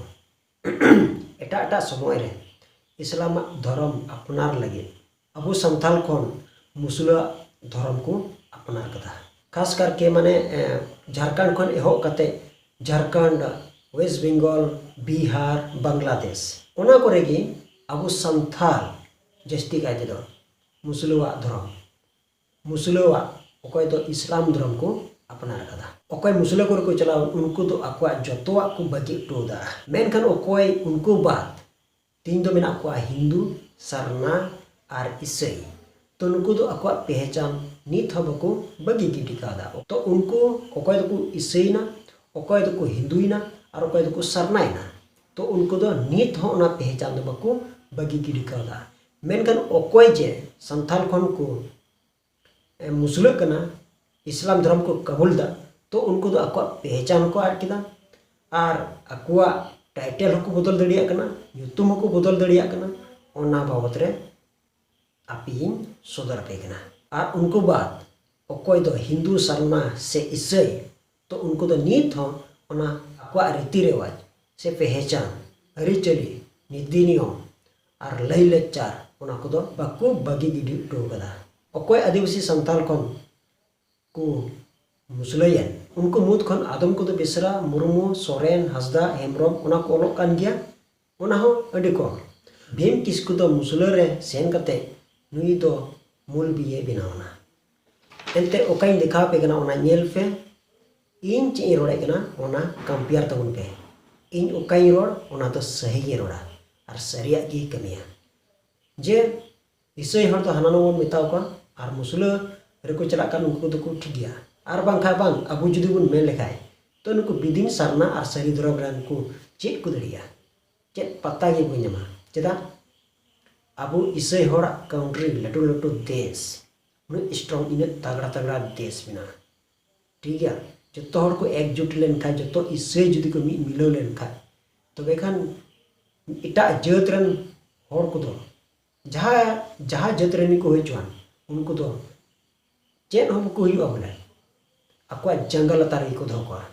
ᱮᱴᱟᱜ ᱮᱴᱟᱜ ᱥᱚᱢᱚᱭ ᱨᱮ ᱤᱥᱞᱟᱢᱟᱜ ᱫᱷᱚᱨᱚᱢ ᱟᱯᱱᱟᱨ ᱞᱟᱹᱜᱤᱫ ᱟᱵᱚ ᱥᱟᱱᱛᱟᱞ ᱠᱷᱚᱱ ᱢᱩᱥᱞᱟᱹᱣᱟᱜ ᱫᱷᱚᱨᱚᱢ ᱠᱚ ᱟᱯᱱᱟᱨ ᱠᱟᱫᱟ᱾ ᱠᱷᱟᱥ ᱠᱟᱨᱠᱮ ᱢᱟᱱᱮ, ᱮ, ᱡᱷᱟᱲᱠᱷᱚᱸᱰ ᱠᱷᱚᱱ ᱮᱦᱚᱵ ᱠᱟᱛᱮ ᱡᱷᱟᱲᱠᱷᱚᱸᱰ, ᱳᱭᱮᱥᱴ ᱵᱮᱝᱜᱚᱞ, ᱵᱤᱦᱟᱨ, ᱵᱟᱝᱞᱟᱫᱮᱥ, ᱚᱱᱟ ᱠᱚᱨᱮ ᱜᱮ ᱟᱵᱚ ᱥᱟᱱᱛᱟᱞ ᱡᱟᱹᱥᱛᱤ ᱠᱟᱭ ᱛᱮᱫᱚ ᱢᱩᱥᱞᱟᱹᱣᱟᱜ ᱫᱷᱚᱨᱚᱢ, ᱢᱩᱥᱞᱟᱹᱣᱟᱜ, ᱚᱠᱚᱭ ᱫᱚ ᱤᱥᱞᱟᱢ ᱫᱷᱚᱨᱚᱢ ᱠᱚ ᱟᱯᱱᱟᱨ ᱟᱠᱟᱫᱟ᱾ ᱚᱠᱚᱭ ᱢᱩᱥᱞᱟᱹ ᱠᱚᱨᱮ ᱠᱚ ᱪᱟᱞᱟᱣ, ᱩᱱᱠᱩ ᱫᱚ ᱟᱠᱚᱣᱟᱜ ᱡᱚᱛᱚᱣᱟᱜ ᱠᱚ ᱵᱟᱹᱜᱤ ᱦᱚᱴᱚ ᱮᱫᱟ᱾ ᱢᱮᱱᱠᱷᱟᱱ ᱚᱠᱚᱭ ᱩᱱᱠᱩ ᱵᱟᱫ ᱛᱮᱦᱮᱧ ᱫᱚ ᱢᱮᱱᱟᱜ ᱠᱚᱣᱟ ᱦᱤᱱᱫᱩ, ᱥᱟᱨᱱᱟ ᱟᱨ ᱤᱥᱟᱹᱭ᱾ ᱛᱚ, ᱱᱩᱠᱩ ᱫᱚ ᱟᱠᱚᱣᱟᱜ ᱯᱮᱦᱪᱟᱱ ᱱᱤᱛ ᱦᱚᱸ ᱵᱟᱠᱚ ᱵᱟᱹᱜᱤ ᱜᱤᱰᱤ ᱠᱟᱣᱫᱟ᱾ ᱛᱚ, ᱩᱱᱠᱩ ᱚᱠᱚᱭ ᱫᱚᱠᱚ ᱤᱥᱟᱹᱭᱱᱟ, ᱚᱠᱚᱭ ᱫᱚᱠᱚ ᱦᱤᱱᱫᱩᱭᱱᱟ ᱟᱨ ᱚᱠᱚᱭ ᱫᱚᱠᱚ ᱥᱟᱨᱱᱟᱭᱱᱟ, ᱛᱚ, ᱩᱱᱠᱩ ᱫᱚ ᱱᱤᱛ ᱦᱚᱸ ᱚᱱᱟ ᱯᱮᱦᱪᱟᱱ ᱫᱚ ᱵᱟᱠᱚ ᱵᱟᱹᱜᱤ ᱜᱤᱰᱤ ᱠᱟᱣᱫᱟ᱾ ᱢᱮᱱᱠᱷᱟᱱ ᱚᱠᱚᱭ ᱡᱮ ᱥᱟᱱᱛᱟᱞ ᱠᱷᱚᱱ ᱠᱚ, ᱮ, ᱢᱩᱥᱞᱟᱹᱜ ᱠᱟᱱᱟ, ᱤᱥᱞᱟᱢ ᱫᱷᱚᱨᱚᱢ ᱠᱚ ᱠᱟᱵᱩᱞ ᱫᱟ, ᱛᱚ, ᱩᱱᱠᱩ ᱫᱚ ᱟᱠᱚᱣᱟᱜ ᱯᱮᱦᱪᱟᱱ ᱦᱚᱸᱠᱚ ᱟᱫ ᱠᱮᱫᱟ ᱟᱨ ᱟᱠᱚᱣᱟᱜ ᱴᱟᱭᱴᱮᱞ ᱦᱚᱸᱠᱚ ᱵᱚᱫᱚᱞ ᱫᱟᱲᱮᱭᱟᱜ ᱠᱟᱱᱟ, ᱧᱩᱛᱩᱢ ᱦᱚᱸᱠᱚ ᱵᱚᱫᱚᱞ ᱫᱟᱲᱮᱭᱟᱜ ᱠᱟᱱᱟ᱾ ᱚᱱᱟ ᱵᱟᱵᱚᱛ ᱨᱮ ᱟᱯᱮᱭᱤᱧ ᱥᱚᱫᱚᱨ ᱟᱯᱮ ᱠᱟᱱᱟ᱾ ᱟᱨ ᱩᱱᱠᱩ ᱵᱟᱫ ᱚᱠᱚᱭ ᱫᱚ ᱦᱤᱱᱫᱩ, ᱥᱟᱨᱱᱟ ᱥᱮ ᱤᱥᱟᱹᱭ, ᱛᱚ, ᱩᱱᱠᱩ ᱫᱚ ᱱᱤᱛ ᱦᱚᱸ ᱚᱱᱟ ᱟᱠᱚᱣᱟᱜ ᱨᱤᱛᱤ ᱨᱮᱣᱟᱡᱽ ᱥᱮ ᱯᱮᱦᱪᱟᱱ, ᱟᱹᱨᱤᱪᱟᱹᱞᱤ, ᱱᱤᱛᱤ ᱱᱤᱭᱚᱢ ᱟᱨ ᱞᱟᱹᱭ ᱞᱟᱠᱪᱟᱨ, ᱚᱱᱟ ᱠᱚᱫᱚ ᱵᱟᱠᱚ ᱵᱟᱹᱜᱤ ᱜᱤᱰᱤ ᱦᱚᱴᱚ ᱠᱟᱫᱟ᱾ ᱚᱠᱚᱭ ᱟᱹᱫᱤᱵᱟᱹᱥᱤ ᱥᱟᱱᱛᱟᱲ ᱠᱷᱚᱱ ᱠᱚ ᱢᱩᱥᱞᱟᱹᱭᱮᱱ, ᱩᱱᱠᱩ ᱢᱩᱫᱽ ᱠᱷᱚᱱ ᱟᱫᱚᱢ ᱠᱚᱫᱚ ᱵᱮᱥᱨᱟ, ᱢᱩᱨᱢᱩ, ᱥᱚᱨᱮᱱ, ᱦᱟᱸᱥᱫᱟ, ᱦᱮᱢᱵᱨᱚᱢ, ᱚᱱᱟ ᱠᱚ ᱚᱞᱚᱜ ᱠᱟᱱ ᱜᱮᱭᱟ, ᱚᱱᱟ ᱦᱚᱸ ᱟᱹᱰᱤ ᱠᱚᱢ᱾ ᱵᱷᱤᱢ ᱠᱤᱥᱠᱩ ᱫᱚ ᱢᱩᱥᱞᱟᱹ ᱨᱮ ᱥᱮᱱ ᱠᱟᱛᱮ ᱱᱩᱭ ᱫᱚ ᱢᱩᱞ ᱵᱤᱭᱮ ᱵᱮᱱᱟᱣ ᱮᱱᱟ᱾ ᱮᱱᱛᱮ ᱚᱠᱟᱧ ᱫᱮᱠᱷᱟᱣ ᱟᱯᱮ ᱠᱟᱱᱟ ᱚᱱᱟ ᱧᱮᱞ ᱯᱮ, ᱤᱧ ᱪᱮᱫ ᱤᱧ ᱨᱚᱲᱮᱫ ᱠᱟᱱᱟ ᱚᱱᱟ ᱠᱚᱢᱯᱮᱭᱟᱨ ᱛᱟᱵᱚᱱ ᱯᱮ᱾ ᱤᱧ ᱚᱠᱟᱧ ᱨᱚᱲ ᱚᱱᱟ ᱫᱚ ᱥᱟᱹᱦᱤ ᱜᱮ ᱨᱚᱲᱟ ᱟᱨ ᱥᱟᱹᱨᱤᱭᱟᱜ ᱜᱮ ᱠᱟᱹᱢᱤᱭᱟ᱾ ᱡᱮ ᱤᱥᱟᱹᱭ ᱦᱚᱲ ᱫᱚ ᱦᱟᱱᱟ ᱱᱚᱣᱟ ᱵᱚᱱ ᱢᱮᱛᱟᱣ ᱠᱚᱣᱟ ᱟᱨ ᱢᱩᱥᱞᱟᱹ ᱨᱮᱠᱚ ᱪᱟᱞᱟᱜ ᱠᱟᱱ ᱩᱱᱠᱩ ᱫᱚᱠᱚ ᱴᱷᱤᱠ ᱜᱮᱭᱟ᱾ ᱟᱨ ᱵᱟᱝᱠᱷᱟᱱ ᱵᱟᱝ, ᱟᱵᱚ ᱡᱩᱫᱤ ᱵᱚᱱ ᱢᱮᱱ ᱞᱮᱠᱷᱟᱱ ᱛᱚ ᱱᱩᱠᱩ ᱵᱤᱫᱤᱱ ᱥᱟᱨᱱᱟ ᱟᱨ ᱥᱟᱹᱨᱤ ᱫᱷᱚᱨᱚᱢ ᱨᱮᱱ ᱠᱚ ᱪᱮᱫ ᱠᱚ ᱫᱟᱲᱮᱭᱟᱜᱼᱟ? ᱪᱮᱫ ᱯᱟᱛᱟ ᱜᱮ ᱵᱟᱠᱚ ᱧᱟᱢᱟ᱾ ᱪᱮᱫᱟᱜ? ᱟᱵᱚ ᱤᱥᱟᱹᱭ ᱦᱚᱲᱟᱜ ᱠᱟᱱᱴᱨᱤ, ᱞᱟᱹᱴᱩ ᱞᱟᱹᱴᱩ ᱫᱮᱥ, ᱩᱱᱟᱹᱜ ᱥᱴᱨᱚᱝ, ᱩᱱᱟᱹᱜ ᱛᱟᱜᱲᱟ ᱛᱟᱜᱲᱟ ᱫᱮᱥ ᱢᱮᱱᱟᱜᱼᱟ᱾ ᱴᱷᱤᱠ ᱜᱮᱭᱟ, ᱡᱚᱛᱚ ᱦᱚᱲ ᱠᱚ ᱮᱠᱡᱩᱴ ᱞᱮᱱᱠᱷᱟᱱ, ᱡᱚᱛᱚ ᱤᱥᱟᱹᱭ ᱡᱩᱫᱤ ᱠᱚ ᱢᱤᱫ ᱢᱤᱞᱟᱹᱣ ᱞᱮᱱᱠᱷᱟᱱ, ᱛᱚᱵᱮ ᱠᱷᱟᱱ ᱮᱴᱟᱜ ᱡᱟᱹᱛ ᱨᱮᱱ ᱦᱚᱲ ᱠᱚᱫᱚ ᱡᱟᱦᱟᱸ ᱡᱟᱦᱟᱸ ᱡᱟᱹᱛ ᱨᱮᱱ ᱜᱮᱠᱚ ᱦᱩᱭ ᱦᱚᱪᱚᱣᱟᱱ, ᱩᱱᱠᱩ ᱫᱚ ᱪᱮᱫ ᱦᱚᱸ ᱵᱟᱠᱚ ᱦᱩᱭᱩᱜᱼᱟ ᱵᱚᱞᱮ, ᱟᱠᱚᱣᱟᱜ ᱡᱟᱸᱜᱟ ᱞᱟᱛᱟᱨ ᱨᱮᱜᱮ ᱠᱚ ᱫᱚᱦᱚ ᱠᱚᱣᱟ᱾